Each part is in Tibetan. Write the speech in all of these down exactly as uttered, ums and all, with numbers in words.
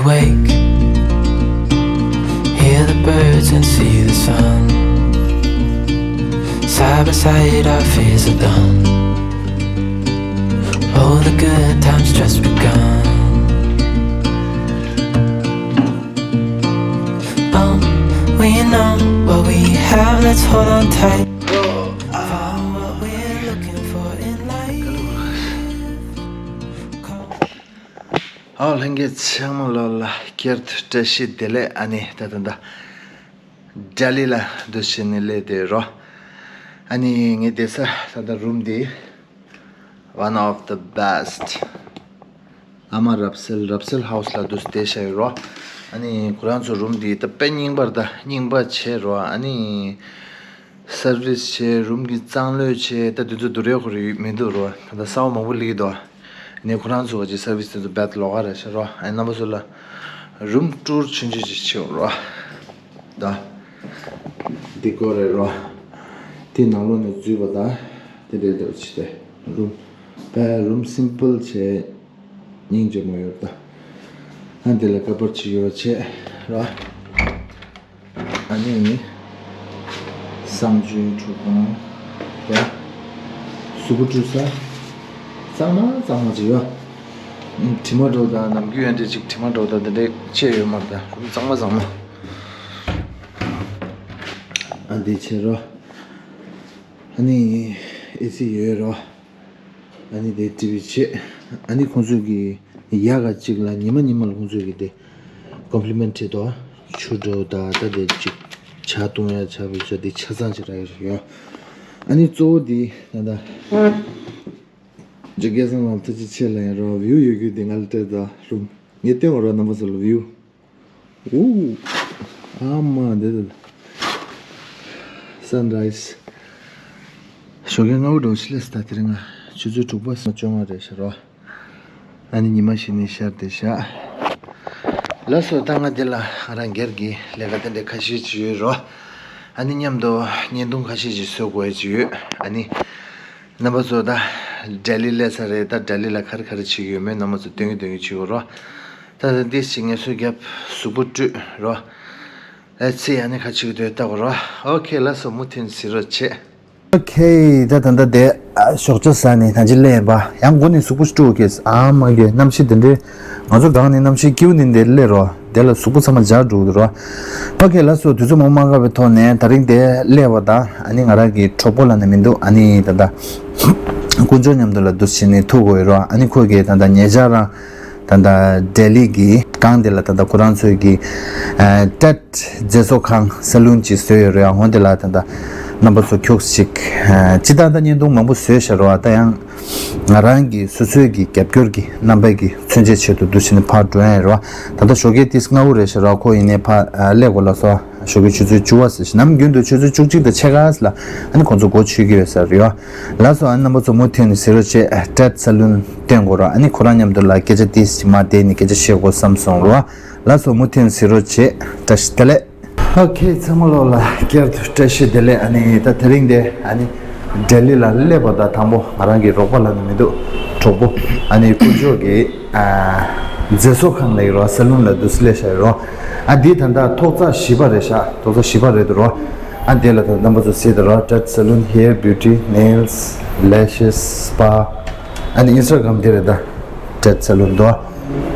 Wake, hear the birds and see the sun. Side by side, our fears are done. All the good times just begun. Um, we know what we have, let's hold on tight. Found what we're looking for in life. ཨའོ། ལྷན་རྒྱས་ཚང་མ་ལོ་ལ་བསྐྱར་དུ་བཀྲ་ཤིས་བདེ་ལེགས། ཨ་ནི་ད་ད་ད་ལྡི་ལི་ལ་འདུག་སེ་ནི་སླེབས་བསྡད་རོ། ཨ་ནི་ངའི་བསྡད་ས་ད་ད་རུམ་འདི་one of the best. ཨ་མ་རབ་གསལ་རབ་གསལ་ཧའུ་སི་ལ་འདུག་སེ་བསྡད་བཞག་ཡོད་རོ། ཨ་ནི་ཁོ་རང་ཚོ་རུམ་འདི་ད་དཔེ་རྙིང་པར་ད་རྙིང་པ་བྱས་རོ། ཨ་ནི་སར་བིས་བྱས། རུམ་གྱི་གཙང་ལོས་བྱས། ད་དེ་ཚོ་སྡུག་རུས་ཁོ་རང་མི་འདུག་རོ། ད་ད་གསར་པ་མང་པོ་སླེབས་ཀྱི་འདུག་ནས་ཁོ་རང་ཚོ་ག་ཅིག་སར་བིས་དེ་ཚོ་བེད་ལོག་ག་རེད་ཤག་རོ། ཨ་ནི་རྣམ་པ་ཚོ་ལ་རུམ་ཊུར་ཆུང་ཆུང་ཅིག་བྱེད་རོ། ད་འདི་ཀོ་རེད་རོ། དེ་ནང་ལོགས་ནས་འཛུལ་བ་ད་དེ་འདྲས་འདྲ་བོ་ཅིག་རེད། རུམ་ད་རུམ་སིམ་པལ་བྱས། སྙིང་རྗེ་མོ་ཡོད་ད། ཨ་འདི་ལ་ཀ་པར་ཅིག་ཡོད་བྱས་རོ། ཨ་ནི་ནི་གསང་སྤྱོད་ཁྲུས་ཁང་། ཡ། གཟུགས་པོ་བཀྲུ་ས། གཙང་མ་གཙང་མ་ཅིག་ཡོད། དྲི་མ་འདྲ་བོ་དང་ནམ་རྒྱུན་ཡང་འདྲ་ཅིག་དྲི་མ་འདྲ་བོ་དང་འདི་འདྲ་ཅི་ཡོད་མ་རེད་ད། རུམ་གཙང་མ་གཙང་མ། ཨ་འདི་བྱས་རོ། ཨ་ནི་ཨེ་སི་ཡོད་རོ། ཨ་ནི་དེ་ཊི་ཝི་བྱས། ཨ་ནི་ཁོང་ཚོས་ཀྱི་ཡག་ག་ཅིག་ལ་ཉི་མ་ཉི་མ་ལ་ཁོང་ཚོས་ཀྱི་དེ་ཀོམ་པི་ལི་མེན་ཊི་བྱེད་དོ། ཆུ་འདྲ་བོ་དང་ད་དེ་ཅིག་ཇ་བཏུང་ཡ་ཇ་བི་ཇ་དེ་ཆ་ཚང་ཅིག་རག་ཡོད་ཡོད། ཨ་ནི་གཙོ་བོ་དེ་ད་ད་ཇོ་སྐལ་བཟང་ལགས་ཐུགས་རྗེ་ཆེ་ལབ་ཡ་རོ། བིའུ་ཡོད་རྒྱུ་དེ་ང་ལ་སྤྲད་དང་རུམ་ངས་སྟོན་བ་རོ། རྣམ་པ་ཚོ་ལ་བིའུ། ཨོ། ཨ་མ་འདི་ད། སན་རའི་སི། ཞོགས་ཀས་སྔ་པོ་འདྲ་བོ་ཞིག་སླེབས་སོང་ད། དེ་རིང་ང་ཆུ་ཚོད་དྲུག་པ་བཅོ་ལྔ་རེད་ཤག་རོ། ཨ་ནི་ཉི་མ་ཞིག་ནི་ཤར་བསྡད་ཤག་ལགས་སོ། ད་ང་འདི་ལ་ང་རང་སྒེར་གྱི་ལས་ཀ་དེ་འདྲ་ཁ་ཤས་ཅིག་ཡོད་རོ། ཨ་ནི་མཉམ་དུ་བརྙན་ཐུང་ཁ་ཤས་ཅིག་བཟོ་དགོས་ཡ་ཅིག་ཡོད། ཨ་ནི། རྣམ་པ་ཚོ་ད་ལྡི་ལི་སླེབས་ཚར་རེད། ད་ལྡི་ལི་ལ་ག་རེ་ག་རེ་བྱེད་ཀྱི་ཡོད་མེད་རྣམ་པ་ཚོ་སྟོན་གྱི་སྟོན་གྱི་བྱེད་དགོས་རོ། ད་ད་འདི་ཞིག་ངལ་གསོ་རྒྱབ། གཟུགས་པོ་བཀྲུས་རོ། ཨེ་ཚེ་ཡང་ནི་ཁ་ཆིག་ཏུ་ལྟ་དགོས་རོ། ཨོ་ཁེ། ལགས་སོ། མུ་མཐུད་གཟིགས་རོགས་བྱེད། ཨོ་ཁེ། ད་ད་ད་དེ་ཞོགས་ཇ་ཟ་ནས་ད་ཅི་སླེབས་པ་ཡང་སྒོ་ནས་གཟུགས་པོ་བཀྲུས་ཀྱི། ཨ་མ་གི་གནམ་གཤིས་དེ་འདྲའི། ང་ཚོ་སྒང་ནས་གནམ་གཤིས་སྐྱིད་པོ་ནི་འདིར་སླེབས་རོ། དེ་ལ་གཟུགས་པོ་ཚང་མ་འཇག་འགྲོ་གི་རོ། ཨོ་ཁེ། ལགས་སོ། དུས་ཚོད་མང་པོ་མ་འགོར་བའི་ཐོག་ནས་ད་རིང་དེ་སླེབས་པ་དང་། ཨ་ནི་ང་རང་གི་གྲོགས་པོ་ལབ་ན་མི་འདུག་ཨ་ནི་ད་ལྟ་དཀོན་མཆོག་མཉམ་དུ་ལ་འདུག་སེ་ནི་ཐུག་དགོས་ཡོད་རོ། ཨ་ནི་ཁོ་གིས་ད་ལྟ་ཉེ་ཆར་རང་ད་ལྟ་ལྡི་ལི་གི་སྒང་དེ་ལ་ད་ལྟ་ཁོ་རང་ཚོའི་གི་ཨ་ཊེཌ་མཛེས་བཟོ་ཁང་སེ་ལུན་ཅིག་བཟོས་ཡོད་རེད། ཡང་འོ་དེ་ལ་ད་ལྟ་རྣམ་པ་ཚོ་ཁྱུག་ཅིག་ཨ་སྤྱིར་བཏང་ད་བརྙན་ཐུང་མང་པོ་བཟོས་བཞག་རོ། ད་ཡང་ང་རང་གི་སོ་སོའི་གི་རྒྱབ་སྐྱོར་གྱི་རྣམ་པའི་གི་མཚོན་ཆའི་ཆེད་དུ་འདུག་སེ་ནི་ཕར་འགྲོ་ཡ་ཡིན་རོ། ད་ལྟ་ཞོགས་ཀས་ཏིས་སྔ་པོ་རེད་ཤག་རོ། ཁོ་ཡིན་ནའི་ཕར་ཨ་སླེབས་དགོས་ལ་སོ། ཞོགས་ཀས་ཆུ་ཚོད་བཅུ་པ་ཟེར་ཞིག་ནམ་རྒྱུན་དུ་ཆུ་ཚོད་བཅུ་གཅིག་དང་ཕྱེད་ཀ་ལ་ཨ་ནི་ཁོང་ཚོ་སྒོ་ཕྱེ་གི་ཡོད་ས་རེད་ཡོ། ལགས་སོ། ཨ་ནི་རྣམ་པ་ཚོ་མུ་མཐུད་ནས་གཟིགས་རོགས་བྱེད། ཊེཌ་སེ་ལུན་སྟོན་དགོས་རོ། ཨ་ནི་ཁོ་རང་མཉམ་དུ་ལ་སྐད་ཆ་ཏིས་ཅིག་མར་བསྡད་ནས་སྐད་ཆ་བཤད་དགོས་བསམ་སོང་རོ། ལགས་སོ། མུ་མཐུད་ནས་གཟིགས་རོགས་བྱེད། བཀྲ་ཤིས་བདེ་ལེགས། ཨོ་ཁེ། ཚང་མ་ལོ་ལ་བསྐྱར་དུ་བཀྲ་ཤིས་བདེ་ལེགས། ཨ་ནི་ད་དེ་རིང་དེ་ཨ་ནི་ལྡི་ལི་ལ་སླེབས་པ་དང་དང་པོ་ང་རང་གི་རོགས་པ་ལབ་ན་མི་འདུག་གྲོགས་པོ། ཨ་ནི་དཀོན་མཆོག་གི་ཨ་མཛེས་བཟོ་ཁང་ལ་ཡོད་རོ། སེ་ལུན་ལ་འདུག་སེ་སླེབས་བཞག་ཡོད་རོ། ཨ་འདི་ད་ལྟ་ཐོག་བརྩེགས་བཞི་པ་རེད་ཤག་ཐོག་བརྩེགས་བཞི་པ་རེད་འདུག་རོ། ཨ་འདི་ལ་ད་རྣམ་པ་ཚོ་གཟིགས་དང་རོ། ཊེཌ་སེ་ལུན། Hair, beauty, nails, lashes, spa. ཨ་ནི་ཨིན་སི་ཊ་གྷ་རམ་འདི་རེད་ད། ཊེཌ་སེ་ལུན་འདུག་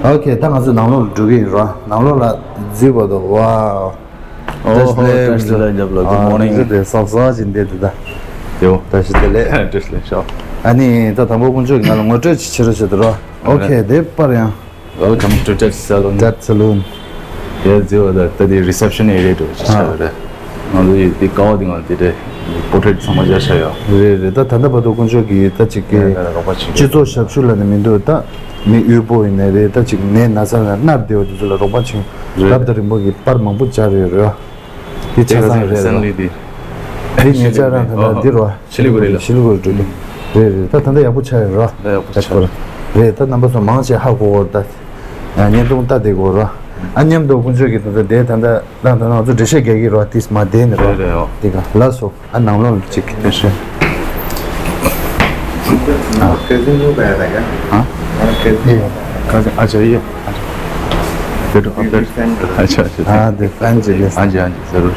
ཨོ་ཁེ། ད་ང་ཚོ་ནང་ལོགས་ལ་འགྲོ་གི་ཡིན་རོ། ནང་ལོགས་ལ་འཛུལ་བ་དང་། ཝའོ། ཨོ་ཧོ། བཀྲ་ཤིས་བདེ་ལེགས། རྒྱབ་ལ། Good morning. ཨ་ནི་དེ་སོག་སོག་ཅིག་འདེད་དུ་ད། ཡོ། བཀྲ་ཤིས་བདེ་ལེགས། བཀྲ་ཤིས་བདེ་ལེགས་ཤོག་ཨ་ནི་ད་དང་པོ་དཀོན་མཆོག་གིས་ང་ལ་ངོ་སྤྲོད་ཅིག་བྱེད་རོགས་བྱེད་དུ་རོ། ཨོ་ཁེ། དེ་པར་ཡང་། Welcome to Tet Salon. Tet Salon. དེ་འཛུལ་བ་ད་ལྟ་དེ་རི་སེབ་ཤན་ཨེ་རི་ཡ་འདྲ་བོ་ཅིག་ཆགས་ཡོད་རེད། ང་ཚོ་ཡི་དེ་ཀ་བ་དེ་ང་དེ་འདྲ་པོར་ཊེཊ་ཚང་མ་སྦྱར་བཞག་ཡོད། རེད་རེད། ད་ད་ལྟ་བར་དུ་དཀོན་མཆོག་གིས་ད་ཅིག་གི་རོགས་པ་བྱེད་སྤྱི་ཚོགས་ཞབས་ཞུ་ལབ་ནས་མི་འདུག་ད་མི་དབུལ་པོ་ཡིན་ནའི་རེད། ད་ཅིག་ནད་ན་ཚ་ལ་མནར་བསྡད་པ་དེ་ཚོ་ལ་རོགས་པ་བྱེད། རེད། རབ་དང་རིམ་པ་གི་པར་མང་པོ་སྦྱར་ཡོད་རེད། འདི་ཆ་ཚང་རེད་ལ། རི་སེན་ལི་དེ། འདི་ཉེ་ཆར་རང་ད་ལྟ་འདི་རོ། ཤི་ལི་གུ་རི་ལ། ཤི་ལི་གུ་རི་འགྲོ་གི། རེད་རེད། ད་ད་ལྟ་ཡག་པོ་ཆགས་ཡོད་རོ། ད་ཡག་པོ་ཆགས། རེད། ད་རྣམ་པ་ཚོ་མང་ཆེ་ཧ་གོ་གོ་རེད་ད། བརྙན་ཐུང་ལྟ་བསྡད་གོ་རོ། ཨ་མཉམ་དུ་དཀོན་མཆོག་གིས་ད་ལྟ་དེ་ད་ལྟ་ད་ད་ང་ཚོ་འགྲེལ་བཤད་རྒྱག་གི་རོ། ཏིས་མ་བསྡད་ནས་རོ། རེད་རེད། ཨོ། འདི་ག་ལགས་སོ། ཨ་ནང་ལོགས་ལ་ཅིག་ཨ། ཨ་ཅག་ཡོ། petrol, petrol. अच्छा, अच्छा, अच्छा। हाँ, दे, फैन जी, ले। हाँ जी, हाँ जी, जरूर।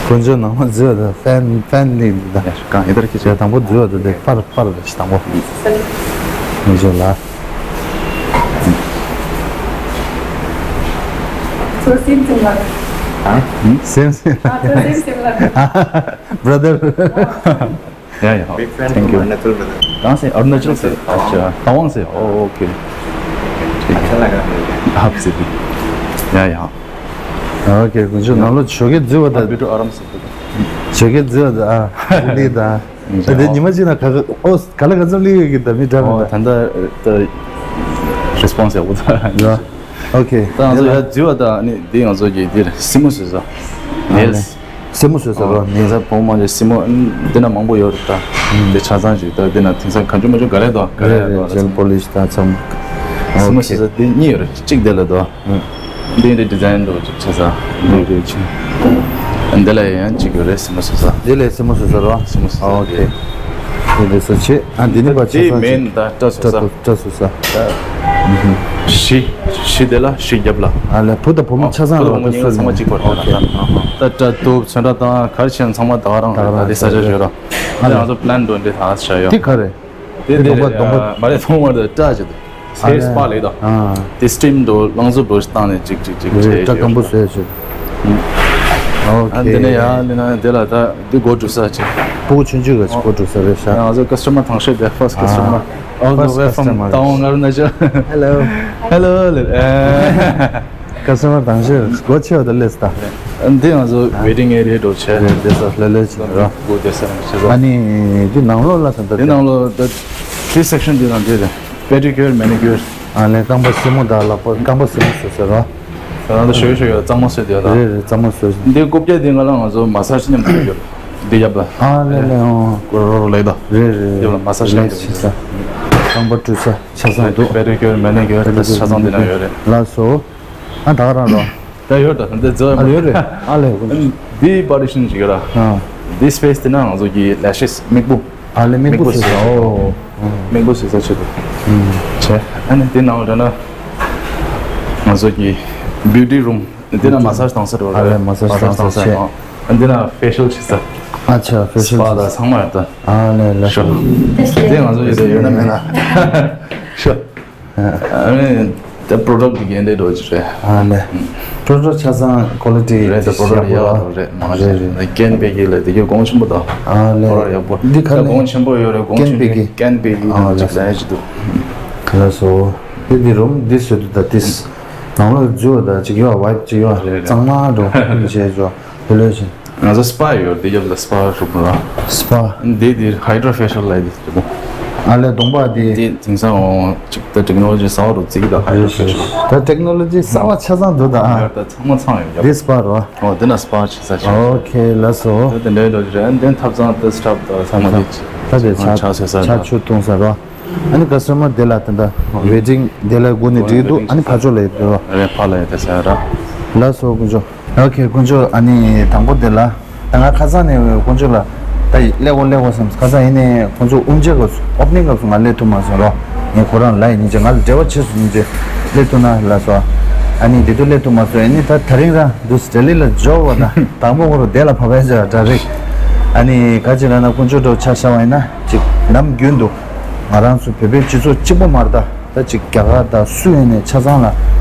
कौन जो नाम है, जो है, फैन, फैन नहीं मिलता। यार, कहाँ, इधर की जगह। तंबू जो है, तो देख, पर, पर, तंबू। मुझे ला। So, same, same, like. हाँ? हम्म? Same, same. हाँ, so same, same, like. Brother. Yeah, yeah. Big fan। Thank you। Arunachal brother। कहाँ से? अरुणाचल से। अच्छा, तवांग से। ओह, ओके। ठीक है। अच्छा लगा। आपसे भी। या, या। ओके, कुछ ना लो, छोके जो बता। आप भी तो आराम से। छोके जो बता। आ, उड़ी दा। ད་དེ་ཉི་མ་གཅིག་ན་ག་ག་ཨོ་ག་ལ་ག་ཚོད་སླེབས་ཡོད་ཀྱི་ད་མི་འདྲ་མི་འདྲ། ད་ལྟ་ད་རེ་སི་པོན་སི་ཡག་པོ་འདུག་ཡ། ཨོ་ཁེ། ད་ང་ཚོ་ཡར་འཛུལ་བ་དང་ནི་འདི་ང་ཚོ་གི་འདིར་སི་མོ་བཟོས་ས། ནེལ་སི། སི་མོ་བཟོས་ས་རོ། ནེལ་སི། བོད་མང་ཆེ་སི་མོ་འདི་ན་མང་པོ་ཡོད་རེད་ད། འདི་ཆ་ཚང་ཞིག་ད་འདི་ན་དེང་སང་གང་བྱུང་མང་བྱུང་ག་རེ་འདུག་ག་རེ་རེད་རེད། འདུག་ཇེལ་པོ་ལིཤ་ད་ཚང་། སི་མོ་བཟོས་ས་འདི་གཉིས་ཡོད་རེད། གཅིག་འདི་ལ་འདུག་འདི་འདི་ཌི་ཛའིན་འགྲོ་ཅིག་ཆ་ས། འདི་རེད་ཅིག་འདི་ལ་ཡང་ཅིག་ཡོད་རེད། སི་མོ་བཟོས་ས། འདི་ལས་སི་མོ་བཟོས་ས་རོ། སི་མོ་བཟོས་ས། ཨོ་ཁེ། འདི་འདི་བཟོ་ཆེ། ཨ་འདི་ནི་པ་ཆ་འདི་ས་མེན་ད་སྐྲ་བཟོ་ས། སྐྲ་བཟོ་ས། བཞི། བཞི་དེ་ལ་བཞི་རྒྱབ་ལ། ཨ་ལས་བུ་དང་བུ་མོ་ཆ་ཚང་རོ། ཚང་མ་གཅིག་པར་ཨོ་ཁེ། ད་སྐྲ་གཏུབ་ཚོན་ཁྲ་དང་ག་རེ་བྱས་ན་ཚང་མ་ད་ག་རང་རེད། ད་འདི་ས་ཆ་བརྗོད་རོ། ཨ་ལས་ང་ཚོ་པི་ལན་འགྲོ་འདི་ད་ས་ཆ་ཡོད། འདི་ག་རེད། དེ་དེ་གདོང་པ་གདོང་པ། མ་རེད་ཐོང་མ་རེད། སྐྲ་ཅིག་ཧེར་སི་པ་ལེགས་དང་། དེ་སི་ཊིམ་འགྲོ་རླངས་བཙོས་འགྲོ་ཞིག་བཏང་ནས་ཅིག་ཅིག་ཅིག་བྱས་ཡོད། སྐྲ་སྐམ་པོ་བཟོས་ཅིག་ཨ་འདི་ནས་ཡང་འདི་ན་དེ་ལ་ད་འདི་སྒོ་འགྲོ་ས་ཅིག་སྤུ་གུ་ཆུང་ཆུང་ག་ཅིག་སྒོ་འགྲོ་ས་རེད་ཤག་ང་ཚོ་ཀ་སི་ཊ་མར་དང་ཤོས་དེ། ཕར་སི་ཊ་ཀ་སི་ཊ་མར། ཨོ་ནོ། ཝེལ་ཀམ། ཊ་ཝང་ཨ་རུ་ན་ཅལ། ཧེ་ལོ། ཧེ་ལོ། ཀ་སི་ཊ་མར་དང་ཤོས་སྒོ་ཕྱེ་བ་དང་སླེབས་ད། འདི་ང་ཚོ་ཝེ་ཊིང་ཨེ་རི་ཡ་འགྲོ་བྱས། རེད། བསྡད་ས་ལྷོད་ལྷོད་བྱས་ར། སྒོ་བསྡད་ས་རེད། བྱས་ས། ཨ་ནི་འདི་ནང་ལོགས་ལ་ད་ལྟ་འདི་ནང་ལོགས་ད་ཁི་སེག་ཤན་འདི་ནང་འདི་རེད། པེ་ཌི་ཀིའུར་མེ་ནི་ཀིའུར། ཨ་ལས་རྐང་པ་སེན་མོ་དང་ལག་པ་རྐང་པ་སེན་མོ་བཟོས་ས་ར། ད་ང་ཚོ་ཞོ་ཞོ་ཡོད་གཙང་མ་བཟོས་དེ་ཡོད་ད། རེད་རེད། གཙང་མ་བཟོས། འདི་རྐུབ་བཀྱག་འདི་ང་ལ་ང་ཚོ་མ་སཱ་ཇི་མཉམ་དུ་ཡོད། འདི་རྒྱབ་ལ། ཨ་ལས་ལས། ཨོ། རོ་རོ་ལེགས་ད། རེད་རེད། རྒྱབ་ལ་མ་སཱ་ཇི་མཉམ་དུ་ཡོད། རྐང་པ་བཀྲུ་ས་ཆ་ཚང་འདུག་པེ་ཌི་ཀིའུར་མེ་ནི་ཀིའུར་དེ་ཆ་ཚང་འདི་ན་ཡོད་རེད། ལགས་སོ། ཨ་ད་ག་རང་རོ། ད་ཡོད་ད། འདི་རྫི་བ་ཨ་ཡོད་རེད། ཨ་ལས། འདི་པར་ཊི་ཤན་ཅིག་ཡོད་ར། ཨ། འདི་སི་པེ་སི་དེ་ན་ང་ཚོ་གི་ལེ་ཤེས་མིག་སྤུ། ཨ་ལས་མིག་སྤུ་བཟོས་ས། ཨོ། མིག་སྤུ་བཟོས་ས་ཆེད་དུ། ཨུམ། བྱས། ཨ་ནི་དེ་ནང་འདྲ་ན་ང་ཚོ་གི་བིའུ་ཊི་རུམ། དེ་ན་མ་སཱ་ཇི་བཏང་ས་འགྲོ་ར། ཨ་ལས་མ་སཱ་ཇི་བཏང་ས་བྱས། ཨ་དེ་ན་ཕེ་ཤལ་བྱེད་ས། ཨ་ཆ་ཕེ་ཤལ། སི་པ་དང་ཚང་མ་ཡོད་ད། ཨ་ལས་ལ་ཤོ། དེ་ང་ཚོ་ཡོད་ས་ཡོད་ན་མེད་ན། ཤོ། ཨ་ནི་ད་པྲོ་ཌག་གི་འགན་འདྲེ་འགྲོ་གི་རེད། ཨ་ལས། པྲོ་ཌག་ཆ་ཚང་ཀོ་ལི་ཊི་རེད་ད། པྲོ་ཌག་ཡག་པོ་རེད། མ་རེད་རེད། ཀེན་པེ་ཀི་ལ་དེ་གི་གོང་ཆེན་པོ་དང་། ཨ་ལས། པྲོ་ཌག་ཡག་པོ། འདི་ཁ་ནས་གོང་ཆེན་པོ་ཡོད་རེད། གོང་ཆེན་པོ། ཀེན་པེ་ཀི། ཨ་ལས། ཅིག་ལ་ཡག་ཅིག་འདུག་ལགས་སོ། འདི་འདི་རུམ་འདི་བཟོས་འདུག་ད་ཏིས་ནང་ལོགས་འཛུལ་བ་ད་ཅིག་ཡོད། ཝའིབ་ཅིག་ཡོད། རེད་རེད། གཙང་མ་འགྲོ་བྱས་འགྲོ་ལྷོད་ལྷོད་བྱས། ང་ཚོ་སི་པ་ཡོད་རེད། དེ་རྒྱབ་ལ་སི་པ་རུམ་ར། སི་པ། འདི་འདི་ཧའི་ཌྲོ་ཕེ་ཤལ་ལབ་ཡས་འདི་རེད་པོ། ཨ་ལས་གདོང་པ་འདི། འདི་དེང་སང་འོང་ཅིག་ད་ཊེག་ནོ་ལོ་ཇི་གསར་པ་རུ་བརྩི་གི་ད། ཧའི་ཌྲོ་ཕེ་ཤལ། ད་ཊེག་ནོ་ལོ་ཇི་གསར་པ་ཆ་ཚང་འདུག་ད། ཨ། ཡོད་ད། ཚང་མ་ཚང་ཡོད་རྒྱབ། འདི་སི་པ་རོ། ཨོ་འདི་ན་སི་པ་བྱེད་ས་ཆགས། ཨོ་ཁེ་ལགས་སོ། ད་དེ་འདྲའི་འགྲོ་རྒྱུ་རེད། འདི་ཐབ་ཚང་ད་སི་ཊབ་ད་ཚང་མ་འདི་ད་དེ་ཆ་ཆ་ཆ་ཆ་ཆུ་བཏུང་ས་རོ། ཨ་ནི་ཀ་སི་ཊ་མར་དེ་ལ་ད་ལྟ་ཝེ་ཊིང་དེ་ལ་སྒུག་ནས་འགྲིག་འདུག་ཨ་ནི་ཕར་ཕྱོགས་ལ་ཡོད་དོ། རེད། ཕར་ལ་ཡོད་དེ་ཟེར་ར། ལགས་སོ་དཀོན་མཆོག་ཨོ་ཁེ། དཀོན་མཆོག་ཨ་ནི་དང་པོ་དེ་ལ་ད་ང་ཁ་སང་ནས་དཀོན་མཆོག་ལ་ད་སླེབས་དགོས་སླེབས་དགོས་བསམ། ཁ་སང་ཡིན་ནའི་དཀོན་མཆོག་དབུ་འབྱེད་སྐབས་སུ་ཨོ་པ་ནིང་སྐབས་སུ་ང་སླེབས་ཐུབ་མ་སོང་རོ། ངས་ཁོ་རང་ལ་ཡིན་ནི་ཅེ་ང་ལ་འབྲེལ་བ་བྱས་སོང་ནི་ཅེ་སླེབས་ཐུབ་ན་ལགས་སོ། ཨ་ནི་དེ་དུས་སླེབས་ཐུབ་མ་སོང་། ཨ་ནི་ད་ད་རིང་རང་འདུག་ལྡི་ལི་ལ་འབྱོར་བ་དང་དང་པོ་ཁོ་རང་དེ་ལ་བབས་པའི་ཅེ་ད་རིང་ཨ་ནི་ག་ཅི་ལབ་ན་དཀོན་མཆོག་འགྲོ་ཆ་བཞག་པ་ཡིན་ན་ཅིག་ནམ་རྒྱུན་དུ་ང་རང་ཚོ་བོད་པའི་སྤྱི་ཚོགས་གཅིག་པོ་མ་རེད་ད། ད་ཅིག་རྒྱ་གར་དང་སུ་ཡིན་ནའི་ཆ་ཚང་ལ་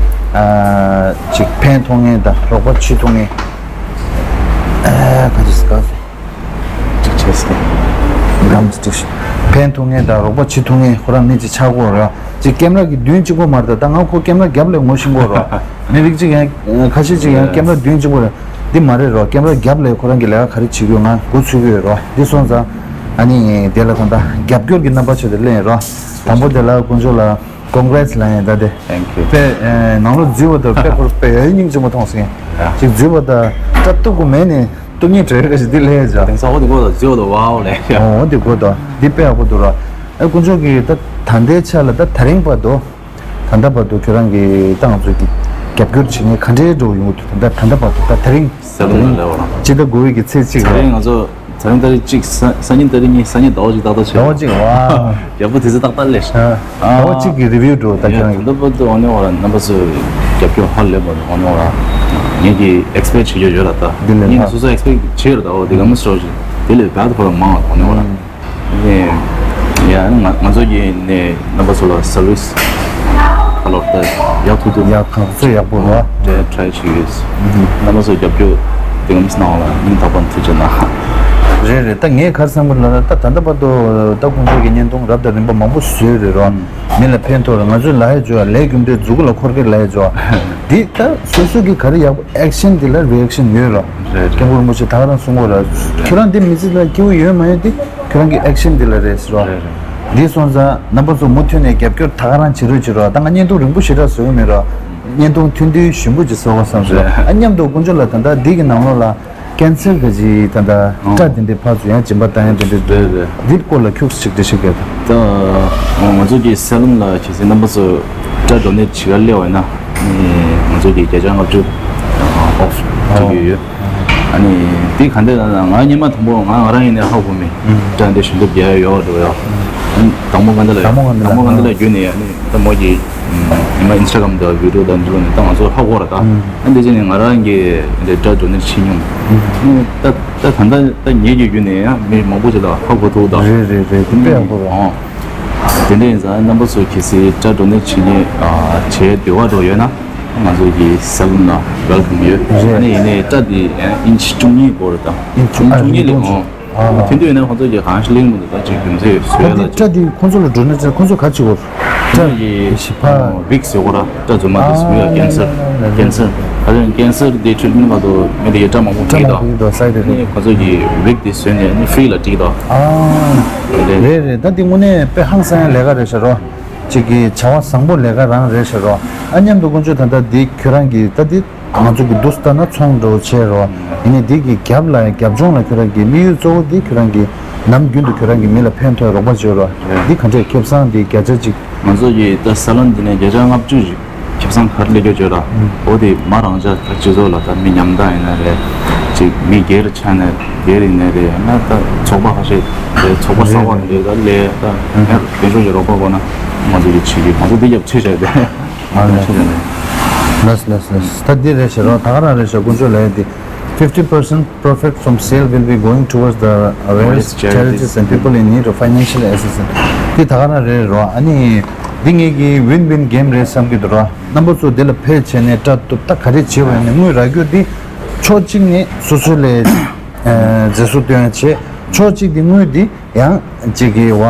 ཨ་ཅིག་ཕན་ཐོགས་མཁན་དང་རོགས་པ་བྱེད་ཐུབ་མཁན། ཨ་ག་ཅི་ཟེར་ག་ཟེར། ཅིག་བྱས་ཟེར། གམ་ཅིག་ཕན་ཐོགས་མཁན་དང་རོགས་པ་བྱེད་ཐུབ་མཁན་ཁོ་རང་མི་ཅིག་ཆགས་དགོས་རེད། ཅིག་ཀེམ་ར་གི་མདུན་གཅིག་པོ་མ་རེད་ད། ད་ང་ཁོ་ཀེམ་ར་རྒྱབ་ལ་ངོ་ཤེས་ཀྱི་ཡོད་རེད། མི་རིགས་གཅིག་ཡང་ཁ་ཤས་ཅིག་ཡང་ཀེམ་ར་མདུན་གཅིག་པོ་རེད། འདི་མ་རེད་རོ། ཀེམ་ར་རྒྱབ་ལ་ཁོ་རང་གི་ལས་ཀ་ག་རེ་བྱེད་ཀྱི་ཡོད་ང་མགོ་ཚོད་ཀྱི་ཡོད་རོ། འདི་སོང་ཙང་ཨ་ནི་དེ་ལ་ད་ལྟ་རྒྱབ་སྐྱོར་གྱི་རྣམ་པ་ཆེད་དུ་གླེང་ཡོད་རོ། དང་པོ་དེ་ལ་དཀོན་མཆོག་ལ་ཀོང་གྷི་རེ་ཊི་ལབ་ཡིན་ད་དེ། Thank you. དཔེ་ཨེ་ནང་ལོགས་འཛུལ་བ་དང་དཔེ་ཁོར་དཔེ་ཡ་སྙིང་རྗེ་མོ་མཐོང་སོང་། ཡ། ཅིག་འཛུལ་བ་དང་སྐྲ་གཏུབ་དགོས་མེད་ནས་གཏུབ་སྙིང་བྲལ་རེ་ཞིག་འདི་ལས་བྱ། དེང་སང་འོ་དེ་དགོས་དང་འཛུལ་བ་དང་ཝའོ་ལས་བྱ། འོ་འདི་དགོས་དང་འདི་དཔེ་ཡག་པོ་འདུག་ར། ཨེ་དཀོན་མཆོག་གིས་ད་ད་ལྟའི་ཆ་ལ་ད་ད་རིང་བར་དུ། ད་ལྟ་བར་དུ་ཁྱོད་རང་གིས་ད་ང་ཚོ་གི་རྒྱབ་སྐྱོར་བྱེད་མཁན་ག་འདྲའི་འགྲོ་ཡོང་གི་འདུག་ད་ལྟ་ད་ལྟ་བར་དུ་ད་ད་རིང་། སེ་ལུ་ལ་ལས་བ་རང་། སྤྱི་ཟླ་དགུ་པའི་གི་ཚེས་གཅིག་ད་རིང་ར། ང་ཚོ་ ད་རིང་ཏ་རིག་གཅིག་ས་སང་ཉིན་ཏ་རིག་གཉིས། སང་ཉིན་ཟླ་བ་གཅིག་ཏག་ཏག་བྱས། ཟླ་བ་གཅིག་བ། རྒྱལ་པོ་དེ་ཚོ་ཏག་ཏག་ལས། ཟླ་བ་གཅིག་གི་རི་བིའུ་འགྲོ་ད་ཡ་ཁྱེད་རང་ད་ལྟ་བར་དུ་འོ་ནས་བ་ར་རྣམ་པ་ཚོས་རྒྱབ་སྐྱོར་ཧ་ལས་པ་འོ་ནས་བ་ར། ངེད་ཀྱིས་ཨེག་སི་པེག་བྱེད་རྒྱུ་ཡོད་ལ་ད། འདི་ལས་ངེད་ལྷག་ཀྱིས་སོ་སོ་ཨེག་སི་པེག་བྱེད་ཡོད་ད། འོ་དེ་ག་མི་སྲོག་ཞིག་དེ་ལས་བལ་དུ་ཕོ་ལ་མང་བ་འོ་ནས་བ་ར། ནས་ཡ་ང་ང་ཚོ་གི་ནས་རྣམ་པ་ཚོ་ལ་སར་བིས་ག་ལོར་ད་ཡག་ཐུབ་ཐུབ་ཡག་གང་ཚོད་ཡག་པོ་ར། དེ་ཊ་རའི་བྱེད་ཀྱི་ཡོད། རྣམ་པ་ཚོ་རྒྱབ་སྐྱོར་དེ་ག་མི་གནང་བ་ལ་སྙིང་ཐག་པ་ནས་ཐུགས་རྗེ་གནང་། རེད་རེད། ད་ངས་ག་རེ་བསམ་གི་ལབ་ན་ད་ད་ལྟ་བར་དུ་ད་ཁོང་ཚོ་གི་བརྙན་ཐུང་རབ་དང་རིམ་པ་མང་པོ་བཟོས་རེད་ར། མི་ལ་ཕན་ཐོགས་ར། ང་ཚོས་ལ་ཧེ་འཇོ་བ་ལས་རྒྱུ་འབྲས་མཛུ་གུ་ལ་འཁོར་གི་ལ་ཧེ་འཇོ་བ་འདི་ད་སོ་སོ་གི་ག་རེ་ཡག་པོ་ཨེག་ཤན་འདི་ལ་རི་ཨེག་ཤན་ཡོད་ར། རེད་རེད། སྐྱབས་མགོན་རིན་པོ་ཆེ་ད་ག་རང་གསུང་གོ་ར། ཁྱོད་རང་འདི་མི་ཚེ་ལ་སྐྱིད་པོ་ཡོད་མ་ཡོད་འདི་ཁྱོད་རང་གི་ཨེག་ཤན་འདི་ལ་རེད་ཟེར་བ། རེད་རེད། འདི་སོང་ཙང་རྣམ་པ་ཚོ་མུ་མཐུད་ནས་རྒྱབ་སྐྱོར་ད་ག་རང་བྱེད་རོགས་བྱེད་རོགས། ད་ང་བརྙན་ཐུང་རིང་པོ་ཞེ་དྲག་བཟོ་གི་མེད་ར། བརྙན་ཐུང་ཐུང་ཐུང་ཞིམ་པོ་ཅིག་བཟོ་དགོས་བསམ་སོང་། རེད། ཨ་མཉམ་དུ་དཀོན་མཆོག་ལ་ད་ལྟ་འདི་གི་ནང་ལོགས་ལ་ཀན་སར་ག་ཅིག་ད་ལྟ་ཨོ་སྐྲ་དེ་འདྲའི་ཕར་ཚུར་ཡང་སྦྱིན་པ་བཏང་ཡ་དེ་འདྲའི་རེད་རེད། འདི་སྐོར་ལ་ཁྱུག་ཅིག་འགྲེལ་བཤད་རྒྱག་དང་། ད་ང་ཚོ་གི་སེ་ལོན་ལ་གལ་སྲིད་རྣམ་པ་ཚོ་སྐྲ་ཌོ་ནེཊ་བྱེད་ག་སླེབས་པ་ཡིན་ན་ནི་ང་ཚོ་གི་བརྒྱ་ཆ་ལྔ་བཅུ་ཨོཕ་སྤྲད་ཀྱི་ཡོད། ཨ་ནི་དེ་ག་འདྲ་ལབ་ན་ང་སྔོན་མ་དང་པོ་ང་ང་རང་ཡིན་ནའི་ཧ་གོ་མེད། སྐྲ་འདི་ཞིམ་པོ་རྒྱག་ཡ་ཡོད་རེད་བ། ཨ་ནི་དང་པོ་ག་འདྲ་ལ་དང་པོ་ག་འདྲ་དང་པོ་ག་འདྲ་ལ་བརྒྱུད་ནས་ཨ་ནི་ད་མོ་གི་ཉི་མ་ཨིན་སི་ཊ་གྷ་རམ་དང་བི་ཌི་ཡོ་དང་འདི་ལོ་ནས་ད་ང་ཚོ་ཧ་གོ་ར་ད། ཨ་འདི་བྱས་ནས་ང་རང་གི་འདི་སྐྲ་ཌོ་ནེཊ་བྱེད་མྱོང་། ཨ་ནི་ད་ད་ད་ལྟ་ད་ངེད་ཀྱི་བརྒྱུད་ནས་ཡང་མི་མང་པོ་ཞིག་ལ་ཧ་གོ་ཐུབ་ད། རེད་རེད་རེད། དེ་དཔེ་ཡག་པོ་རེད། ཨོ། དེ་འདྲ་ཡིན་ཙང་རྣམ་པ་ཚོ་གལ་སྲིད་སྐྲ་ཌོ་ནེཊ་བྱེད་མཁན་ཨ་བྱེད་འདོད་པ་འདྲ་ཡོད་ན་ང་ཚོ་གི་སེ་ལོན་ལ་ཝེལ་ཀམ་ཡོད། རེད། ཨ་ནི་ཡིན་ནའི་སྐྲ་འདི་ཨིན་ཆི་བཅུ་གཉིས་སྐོར་དང་ཨིན་ཆི་བཅུ་གཉིས་ལས་ཨ་འོང་། ཨ་ཐེངས་དུས་ཡིན་ན་ཁོང་ཚོ་གི་གང་ཞིག་གླེང་མི་འདུག་ད་ཅིག་རྒྱུ་མཚན་ཡོད་ད་བཟོས་ལ་འདི་ཅིག་སྐྲ་འདི་ཁོང་ཚོ་ལ་འགྲོ་ན་ཅིག་ཁོང་ཚོ་ག་ཅིག་གོ། སྐྲ་ཡི་ཞིབ་ཕ། ཝིག་ཟེར་གོ་ར་སྐྲ་རྫུན་མ་དེ་ཟེར་ཡ་ཀན་སར། ཀན་སར་ཨ་རེ་ཀན་སར་དེ་ཊི་རིཊ་མེན་ཊི་བར་དུ་མི་དེ་གི་སྐྲ་མང་པོ་སྐྲ་མིད་མང་པོ་ཡིན་དོ་སའི་ཌི་ཨེ་ཕེག་ཊི། ཁོ་ཚོ་གི་ཝིག་དེ་བཟོས་ནས་ནི་ཧྥི་རི་ལ་སྤྲད་ཀྱི་འདུག་ཨ་རེད་རེད། ད་དེ་དངོས་གནས་དཔེ་ཧང་སང་ཡ་ལས་ཀ་རེད་ཤག་རོ། གཅིག་གི་བྱ་བ་བཟང་པོ་ལས་ཀ་རང་རེད་ཤག་རོ། ཨ་མཉམ་དུ་དཀོན་མཆོག་ད་ལྟ་འདི་ཁྱོད་རང་གི་ད་འདི་ང་ཚོ་གི་འདུག་ལྟ་ན་ཚོང་འགྲོ་བྱས་རོ། ཡིན་ནའི་འདི་གི་རྒྱབ་ལ་རྒྱབ་ལྗོངས་ལ་ཁྱོད་རང་གི་དམིགས་ཡུལ་གཙོ་བོ་འདི་ཁྱོད་རང་གི་ནམ་རྒྱུན་དུ་ཁྱོད་རང་གི་མི་ལ་ཕན་ཐོགས་རོགས་པ་བྱེད་རོ། འདི་ག་འདྲས་ཁེ་བཟང་འདི་བརྒྱ་ཆ་གཅིག་ང་ཚོ་གི་ད་སེ་ལོན་འདི་ནས་བརྒྱ་ཆ་ལྔ་བཅུ་ཞིག་ཁེ་བཟང་ག་རེ་སླེབས་ཀྱི་ཡོད་ལ། འོ་དེ་མ་རང་ཅག་ད་སྤྱི་ཚོགས་ལ་ད་མི་ཉམ་ཐག་ཡིན་ན་རེད། ཅིག་མི་སྒེར་ཆགས་ནས་སྒེར་ཡིན་ནའི་རེད། ཡང་ན་ད་ཚོགས་པ་ཁ་ཤས་རེད། ཚོགས་པ་གསར་པ་རེད། ད་ལས་ད་ཡང་དེ་ཚོ་གི་རོགས་པ་དགོས་ན་ང་ཚོ་གི་བྱེད་ཀྱི། ང་ཚོ་འདི་རྒྱབ་ཆེ་བྱས་ཏེ་ང་ཚོ་ཆེ་བྱས་ནས། ལགས་ལགས་ལགས། ད་འདི་རེད་ཤག་རོ། ད་ག་རང་རེད་ཤག་དཀོན་མཆོག་ལ་ཡ་འདི། Fifty percent profit from sale will be going towards the various charities and people in need of financial assistance. དེ་ད་ག་རང་རེད་རོ། ཨ་ནི་འདི་ངེད་ཀྱི་ཝིན་ཝིན་གེམ་རེད་བསམ་གྱི་འདུག་རོ། རྣམ་པ་ཚོ་འདི་ལ་ཕེབས་བྱས་ནས་སྐྲ་གཏུབ་ད་ག་རེ་བྱེད་པ་ཡིན་ན་དངུལ་རག་རྒྱུ་འདི་ཕྱོགས་གཅིག་ནས་སོ་སོ་ལ་མཛེས་བཟོ་སྟོན་ཡ་བྱེད། ཕྱོགས་གཅིག་འདི་དངུལ་འདི་ཡང་གཅིག་གི་བ་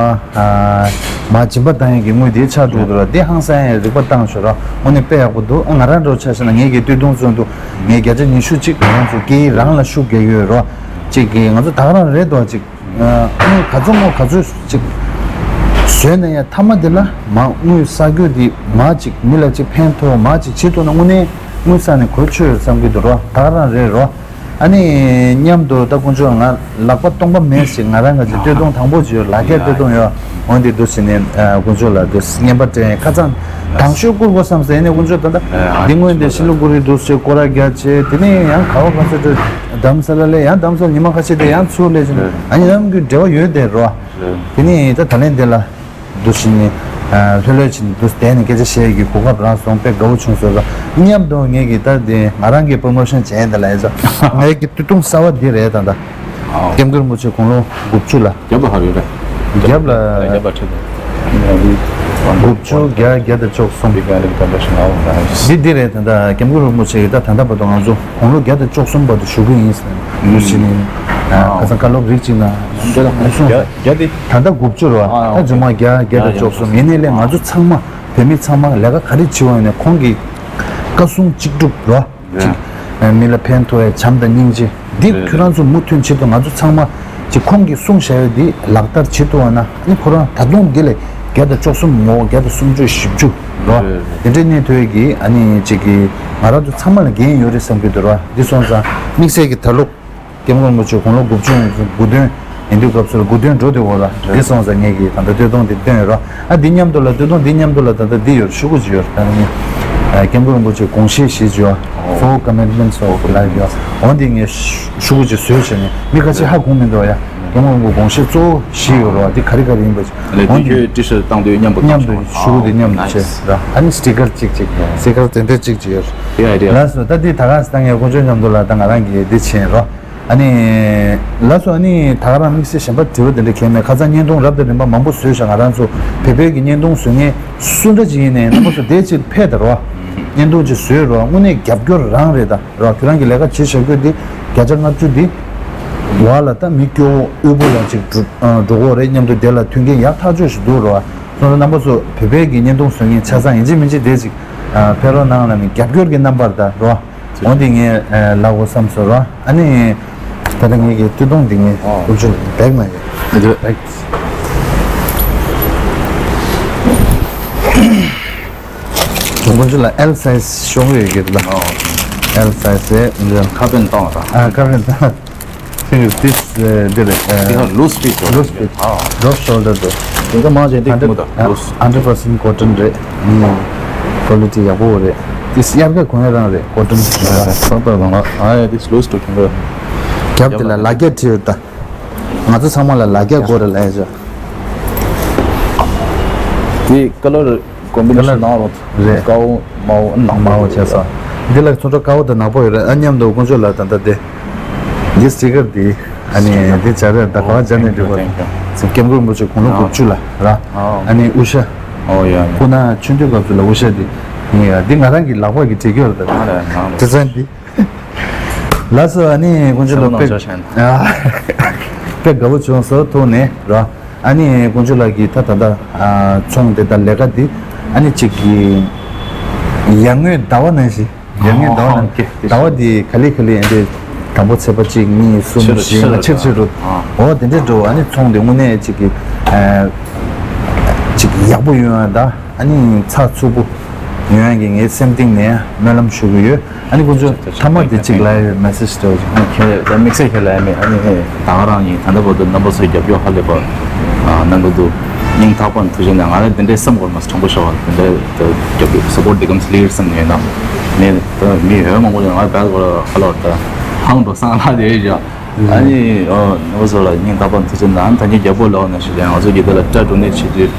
མ་སྦྱིན་པ་བཏང་ཡ་གི་དངུལ་འདི་ཆགས་འགྲོ་གི་འདུག་རོ། འདི་ཧང་སང་ཡ་རིག་པ་བཏང་ཤོག་རོ། དངོས་གནས་དཔེ་ཡག་པོ་འདུག་ཨ་ང་རང་འདྲ་བོ་ཆ་བཞག་ན་ངེད་ཀྱི་སྟོད་ཐུང་ཚོན་དུ་ངས་བརྒྱ་ཆ་ཉི་ཤུ་གཅིག་ང་རང་ཚོ་སྐད་ཡིག་རང་ལ་ཤུགས་རྒྱག་གི་ཡོད་རོ། གཅིག་གི་ང་ཚོ་ད་ག་རང་རེད་དོ། གཅིག་དངུལ་ག་ཚོད་དངུལ་ག་ཚོད་ཅིག་བཟོས་ན་ཡང་མཐའ་མ་དེ་ལ་མ་དངུལ་བསགས་རྒྱུ་དེ་མ་ཅིག་མི་ལ་ཅིག་ཕན་ཐོགས་མ་ཅིག་བྱེད་ཐུབ་ན་དངོས་གནས་དངུལ་བསགས་ནས་གོ་ཆོད་ཡོད་བསམ་གྱི་འདུག་རོ། ད་ག་རང་རེད་རོ། ཨ་ནི་མཉམ་དུ་ད་དཀོན་མཆོག་ང་ལག་པ་སྟོང་པ་མེད་ཞིག་ང་རང་གི་ཅིག་སྟོད་ཐུང་དང་པོ་ཅིག་ཡོད། ལག་ཁྱེར་སྟོད་ཐུང་ཡོད། འོན་ཏེ་འདུག་ཟེར་ནས་དཀོན་མཆོག་ལ་འདུག་རྔན་པ་སྤྲད་ཁ་ཚང་དང་ཤོས་བསྐུར་དགོས་བསམ་ཟེར་ནས་དཀོན་མཆོག་ད་ལྟ་འདི་སྔོན་དེ་ཤི་ལུ་གུ་རི་འདུག་ཟེར་སྐོར་ར་རྒྱག་བྱས། དེ་ནས་ཡང་ག་བ་ག་ས་འགྲོ་རྡ་རམ་ས་ལ་ལས་ཡང་རྡ་རམ་ས་ལ་ཉི་མ་ཁ་ཤས་དེ་ཡང་ཚུར་སླེབས་བྱས་ཨ་ནི་ནམ་རྒྱུན་འབྲེལ་བ་ཡོད་དེ་རོ། དེ་ནས་ད་ད་ལན་དེ་ལ་འདུག་ཟེར་ནས་ལྷོད་ལྷོད་བྱས་ནས་འདུག་བསྡད་ནས་སྐད་ཆ་བཤད་ཀྱི་གོ་སྐབས་རག་སོང་། དཔེ་དགའ་བོ་བྱུང་སོང་། མཉམ་དུ་ངེད་ཀྱི་ད་དེ་ང་རང་གི་པོ་རོ་མོ་ཤོན་བྱས་ཡིན་ད་ལ་ཡིན་ཙང་ངེད་ཀྱི་སྟོད་ཐུང་གསར་བ་འདི་རེད་ད་ད། སྐྱབས་མགོན་རིན་པོ་ཆེ་དགུང་ལོ་དགུ་བཅུ་ལ། རྒྱབ་ལ་ཧ་རེད་རེད། རྒྱབ་ལ། རྒྱབ་ལ་ཁྲིད་དགུ་བཅུ་བརྒྱ་བརྒྱ་དང་བཅུ་གསུམ། འདི་འདི་རེད་ད་ལྟ་སྐྱབས་མགོན་རིན་པོ་ཆེ་གིས་ད་ད་ལྟ་བར་དུ་ང་ཚོ་དགུང་ལོ་བརྒྱ་དང་བཅུ་གསུམ་བར་དུ་བཞུགས་ཀྱི་ཡིན་ཟེར་ནས་ཁ་སང་བཀའ་སློབ་རིགས་གཅིག་ནང་གསུངས་སོང་། བརྒྱ་དེ། ད་ལྟ་དགུ་བཅུ་རེད་བ། ད་རྫུན་མ་བརྒྱ་བརྒྱ་དང་བཅུ་གསུམ་ཡིན་ནའི་ལས་ང་ཚོ་ཚང་མ་བོད་མི་ཚང་མ་ལས་ཀ་ག་རེ་བྱེད་པ་ཡིན་ནའི་ཁོང་གི་བཀའ་གསུང་གཅིག་སྒྲུབ་རེད་བ། ཅིག་མི་ལ་ཕན་ཐོགས་ཡ་བྱམས་དང་སྙིང་རྗེ་འདི་ཁྱོད་རང་ཚོ་མུ་མཐུད་བྱེད་དུ་ང་ཚོ་ཚང་མ་ཅིག་ཁོང་གིས་གསུངས་བཞག་ཡོད་འདི་ལག་བསྟར་བྱེད་ཐུབ་པ་ན་ཨ་ནི་ཁོ་རང་ད་དུང་འདི་ལས་བརྒྱ་དང་བཅུ་གསུམ་ངོ་བོ་བརྒྱ་དང་སུམ་ཅུ་བཞི་བཅུ་རོ། དེ་འདྲའི་གནས་ཐོག་གི་ཨ་ནི་ཅིག་གི་ང་རང་ཚོ་ཚང་མ་ལ་འགན་ཡོད་རེད་བསམ་གྱི་འདུག་རོ། འདི་སོང་ཙང་དམིགས་བསལ་གྱི་ད་ལོ། སྐྱབས་མགོན་རིན་པོ་ཆེ་དགུང་ལོ་དགུ་བཅུ་དགུ་བདུན་ཡིན་དུས་སྐབས་སུ་ལ་དགུ་བདུན་འགྲོ་དུས་འོ་ལ་འདི་སོང་ཙང་ངེད་ཀྱིས་ད་ལྟ་སྟོད་ཐུང་འདི་བཏོན་ཡོད་རོ། ཨ་འདི་མཉམ་དུ་ལ་སྟོད་ཐུང་འདི་མཉམ་དུ་ལ་ད་ལྟ་འདི་ཡོད་ཤོག་གུ་ཅིག་ཡོད་ད་ནི་ སྐྱབས་མགོན་རིན་པོ་ཆེ་དགོངས་བཞེད་བཞི་བརྗོད། Four Commandments of Life ཡོད། འོ་འདི་ངས་ཤུ་གུ་ཅིག་བཟོས་བྱས་ནས་མི་ཁ་ཤས་ཧ་གོ་མི་འདུག་ཡ། སྐྱབས་མགོན་རིན་པོ་དགོངས་བཞེད་གཙོ་བོ་བཞི་ཡོད་རེད་བ། འདི་ག་རེ་ག་རེ་ཡིན་པ་ཅིག་འོ་འདི་ཁྱོད་ཊི་ཤར་བཏང་དུས་མཉམ་དུ་མཉམ་དུ་ཤུ་གུ་དེ་མཉམ་དུ་བྱས་ར། ཨ་ནི་སི་ཊི་ཀར་གཅིག་གཅིག་སི་ཊི་ཀར་དེ་འདྲ་གཅིག་གཅིག་ཡོད་རེད། ལགས་སོ། ད་འདི་ད་ག་ས་ད་ངས་དཀོན་མཆོག་མཉམ་དུ་ལ་ད་ང་རང་གིས་འདི་བྱས་རོ། ཨ་ནི། ལགས་སོ། ཨ་ནི་ད་ག་རང་དམིགས་བསལ་གཞན་པ་དྲི་བ་དེ་འདྲ་གང་མེད། ཁ་སང་བརྙན་ཐུང་རབ་དང་རིམ་པ་མང་པོ་བཟོས་ཤག་ང་རང་ཚོ་བོད་པའི་གི་བརྙན་ཐུང་བཟོ་མཁན་སུ་འདྲ་ཅིག་ཡིན་ནའི་རྣམ་པ་ཚོ་དེ་ཅིག་ཕེབས་དང་རོ། བརྙན་ཐུང་ཅིག་བཟོས་རོ། དངོས་གནས་རྒྱབ་སྐྱོར་རང་རེད་ད་རོ། ཁྱོད་རང་གི་ལས་ཀ་བྱེད་བྱ་རྒྱུ་འདི་བརྒྱ་ཆ་ལྔ་བཅུ་འདི་བ་ལ་ད་མི་སྐྱོ་བོ་དབུལ་པོ་ལ་ཅིག་འགྲོ་འགྲོ་གི་རེད། མཉམ་དུ་དེ་ལ་མཐུན་རྐྱེན་ཡག་ཐག་ཆོད་ཞིག་འདུག་རོ། སོང་ཙང་རྣམ་པ་ཚོ་བོད་པའི་གི་བརྙན་ཐུང་བཟོ་མཁན་ཆ་ཚང་ཡིན་གཅིག་མིན་གཅིག་དེ་ཅིག་ཕེབས་རོགས་གནང་ལ་ནི་རྒྱབ་སྐྱོར་གི་རྣམ་པར་ད་རོ། འོ་འདི་ངས་ལབ་དགོས་བསམ་སོང་རོ། ཨ་ནི། ད་ལྟ་ངེད་ཀྱི་སྟོད་ཐུང་འདི་ངས་ཨོ། ཀུན་སྤྱོད་བེག་ན་ཡོད། ཨ་འདི་བེག་ཀུན་སྤྱོད་ལ་ཨེལ་སའི་ཛི་ཤོང་གི་ཡོད་ཀྱི་རེད་ད། ཨོ། ཨེལ་སའི་ཛི་ཀུན་སྤྱོད། ཁ་པན་བཏང་བ་ད། ཨ་ཁ་པན་བཏང་། This is འདི་རེད། This is loose fit. Loose fit. ཨོ། Drop shoulder དུ། དེ་ཚོ་མང་ཆེ་འདི་ཁུ་མུ་ད་ལུས། Hundred percent cotton རེད། ཨུམ། quality ཡག་པོ་རེད། This གཡར་ཁ་གོན་ཡ་རང་རེད། cotton ས་ད་དང་ལ། ཨ་ཡ། This loose to ཁྱོད་རྒྱབ་དེ་ལ་ལ་རྒྱ་བྲིས་ཡོད་ད། ང་ཚོ་ཚང་མ་ལ་ལ་རྒྱ་དགོས་རེད་ལ་ཡ་ཅོ། དེ་color combination ནང་རོ། རེད། དཀར་པོ་དམར་པོ་ནག་པོ་དམར་པོ་བྱས་སོང་། འདི་ལ་ཚོན་ཁྲ་དཀར་པོ་དང་ནག་པོ་ཡོད་རེད། ཨ་མཉམ་དུ་དཀོན་མཆོག་ལ་ད་ལྟ་དེ། འདི་སི་ཊི་ཀར་འདི། ཨ་ནི་འདི་སྦྱར་རེད་ད། ག་པར་སྦྱར་ནས་འགྲིག་པ། སྐྱབས་མགོན་རིན་པོ་ཆེ་དགུང་ལོ་དགུ་བཅུ་ལ་ར། ཨ་ནི་དབུ་ཞྭ། ཨོ་ཡ་ཡ། སྐུ་ན་ཆུང་དུས་སྐབས་སུ་ལ་དབུ་ཞྭ་འདི། ངས་ཡ་འདི་ང་རང་གི་ལག་པ་གི་བྲིས་ཀྱི་ཡོད་རེད་ད། ཨ་རེད་ང་རེད། དེ་ཚན་འདི། ལགས་སོ། ཨ་ནི་དཀོན་མཆོག་ལ་དཔེ། དཔེ་དགའ་པོ་བྱུང་སོ་ཐུག་ནས་ར། ཨ་ནི་དཀོན་མཆོག་ལགས་ཀྱིས་ད་ད་ལྟ་ཚོང་དེ་དང་ལས་ཀ་འདི་ཨ་ནི་གཅིག་གི་ཡར་ངོའི་ཟླ་བ་ནང་བཞིན། ཡར་ངོའི་ཟླ་བ་ནང་། ཨོ། ཟླ་བ་འདི་ག་ལེ་ག་ལེ་འདི་དང་པོ་ཚེས་པ་གཅིག་གཉིས་གསུམ་བཞི་ལྔ་ཕྱིར་ཕྱིར་རུ། ཨོ་དེ་འདྲས་འགྲོ། ཨ་ནི་ཚོང་དེ་དངོས་གནས་གཅིག་གི་གཅིག་ཡག་པོ་ཡོང་ཡ་ད། ཨ་ནི་ཚགས་ཚུད་པོ་ཡོང་ཡ་གི་ངའི་སེམས་གཏིང་ནས་སྨོན་ལམ་ཞུ་གི་ཡོད། ཨ་ནི་དཀོན་མཆོག་ཐ་མ་དེ་གཅིག་ལ་ཡོད་མེ་སེ་ཇི་སྤྲད་པ་ཅིག་ཨ་ཁྱེད་ད་དམིགས་བསལ་ཁྱེད་ལ་ཡ་མེད། ཨ་ནི་ད་ག་རང་ཡིན། ད་ལྟ་བར་དུ་རྣམ་པ་ཚོའི་རྒྱབ་སྐྱོར་ཧ་ལས་པ་གནང་གི་འདུག་སྙིང་ཐག་པ་ནས་ཐུགས་རྗེ་གནང་། ང་ལ་དེ་འདྲའི་སེམས་ཁོར་མ་དྲང་པོ་ཤོར་བ་དེ་འདྲའི་རྒྱབ་སྐྱོར་སབ་པོར་དེ་གམ་སླེབས་སེམས་ནས་ཡིན་ན་མེད། ད་མི་ཡོད་མང་པོ་ཡོད། ང་བལ་སྐོར་ཧ་ལོ་ད་ཧང་འགྲོ་སང་ལ་དེ་ཡོད་ཀྱང་། ཨ་ནི་ཨོ་ནོ་སོ་ལ་སྙིང་ཐག་པ་ཐུགས་རྗེ་གནང་། ད་ངས་རྒྱལ་པོ་ལོག་ན་ཞིག་ལ་ང་ཚོ་གི་དེ་ལ་སྐྲ་བྲུ་ནས་བྱེད་དུས་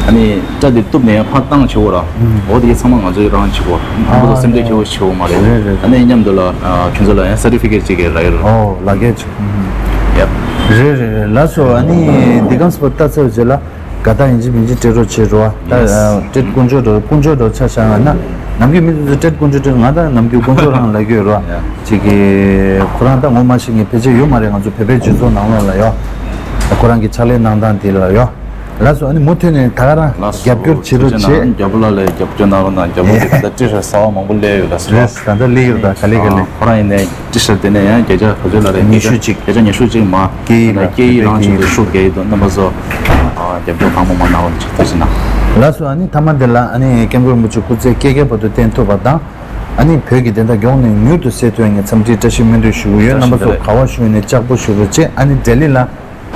ཨ་ནི་སྐྲ་དེ་གཏུབ་ནས་ཕར་བཏང་བྱེད་འོ་ར། འོ་དེ་ཚང་མ་ང་ཚོའི་རང་བྱེད་འོ། ང་ཚོ་སེམས་ཁྲལ་ཆེ་བོ་བྱེད་འོ་མ་རེད། རེད་རེད། ཨ་ནི་མཉམ་དུ་ལ་ཁྱོད་ཚོ་ལ་ཡང་སར་ཊི་ཕི་ཀེཊ་ཅིག་གི་རག་ཡོད་ར། ཨོ་ལགས་ཀྱི་ཅིག་ཡ། རེད་རེད་རེད། ལགས་སོ། ཨ་ནི་འདི་གམ་སྤོ་ལྟ་ཚར་རྗེས་ལ་དགའ་རྟགས་ཡིན་གཅིག་མིན་གཅིག་སྤྲད་རོགས་བྱེད་རོགས། ད་སྤྲད་དཀོན་མཆོག་འགྲོ་དཀོན་མཆོག་འགྲོ་ཆ་བཞག་ན་ནམ་རྒྱུན་མི་ཚོས་སྤྲད་དཀོན་མཆོག་སྤྲད། ང་ད་ནམ་རྒྱུན་དཀོན་མཆོག་རང་ལ་གྱོད་རོགས། ཅིག་གི་ཁོ་རང་ད་ངོ་མ་ཤེས་མཁན་ཕལ་ཆེར་ཡོད་མ་རེད། ང་ཚོ་བོད་པའི་སྤྱི་ཚོགས་ནང་ལོགས་ལ་ཡོད། ཁོ་རང་གི་ཕྱག་ལས་གནང་སྟངས་དེ་ལ་ཡོད། ལགས་སོ། ཨ་ནི་མུ་མཐུད་ནས་ད་ག་རང་ལགས་སོ། རྒྱབ་སྐྱོར་བྱེད་རོགས་བྱེད། རྒྱལ་པོ་ལགས་ལ་རྒྱབ་སྐྱོར་གནང་རོགས་གནང་། རྒྱལ་པོ་གི་ད་ལྟ་ཊི་ཤར་ཊི་གསར་པ་མང་པོ་སླེབས་ཡོད་ལ་ཟེར་བ། རེད། ད་ལྟ་སླེབས་ཡོད་རེད། ད་ག་ལེ་ག་ལེ། ཁོ་རང་ཡིན་ནའི་ཊི་ཤར་ཊི་དེ་ནས་ཡང་བརྒྱ་ཆ་ག་ཚོད་ལ་རེད། ཉི་ཤུ་གཅིག་བརྒྱ་ཆ་ཉི་ཤུ་གཅིག་མ། སྐད་ཡིག་ལ་སྐད་ཡིག་རང་བྱེད་དུ་ཤུགས་རྒྱག་ཡོད་དོ། རྣམ་པ་ཚོ་རྒྱབ་སྐྱོར་གང་མང་མང་གནང་རོགས་གནང་། ཐུགས་རྗེ་གནང་། ལགས་སོ། ཨ་ནི་མཐའ་མ་དེ་ལ་ཨ་ནི་སྐྱབས་མགོན་རིན་པོ་ཆེ་སྐུ་ཚེ་བསྐལ་བརྒྱའི་བར་དུ་བརྟན་ཐུབ་པ་དང་། ཨ་ནི་བོད་ཀྱི་བདེན་མཐའ་མགྱོགས་ནས་མྱུར་དུ་གསལ་ཐུབ་ཡ་ངས་འཚམས་འདྲིའི་བཀྲ་ཤིས་སྨོན་འདུན་ཞུ་གི་ཡོད། རྣམ་པ་ཚོ་ག་བ་བཞུགས་ནས་ལྕགས་པོ་བཞུགས་རོགས་བྱེད། ཨ་ནི་ལྡི་ལི་ལ་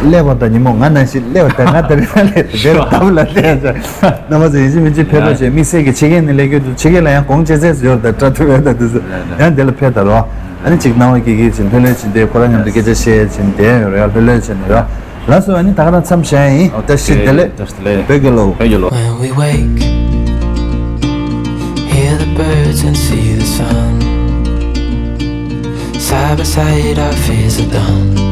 སླེབས་པ་དང་ཉིན་མོ་ང་ནང་བཞིན་སླེབས་པ་དང་ང་ད་རེས་ལ་སླེབས་ཏེ་དེར་ལྟ་བུ་ལ་སླེབས་ས། རྣམ་པ་ཚོ་ཡིན་གཅིག་མིན་གཅིག་ཕེབས་རོགས་བྱེད། དམིགས་བསལ་གྱི་ཕྱི་རྒྱལ་ནས་སླེབས་ཀྱི་འདུག་ཕྱི་རྒྱལ་ལ་ཡང་གོང་ཇེ་ཟེར་ཡོད་ད་སྐྲ་ཐུབ་ཡོད་ད་དེ་ཚོ་ཡང་དེ་ལ་ཕེབས་ད་རོགས། ཨ་ནི་ཅིག་སྣང་བ་སྐྱིད་སྐྱིད་བྱེད། ལྷོད་ལྷོད་བྱེད་དེ་ཁོ་རང་མཉམ་དུ་སྐད་ཆ་བཤད་བྱེད་དེ་ཡོད་རེད། ལྷོད་ལྷོད་བྱེད་ནས་རོགས། ལགས་སོ། ཨ་ནི་ད་ག་རང་མཚམས་བཞག་ཡིན། བཀྲ་ཤིས་བདེ་ལེགས། བཀྲ་ཤིས་བདེ་ལེགས། བོད་རྒྱལ་ལོ། བོད་རྒྱལ་ལོ། When we wake, hear the birds and see the sun. Side by side, our fears are done.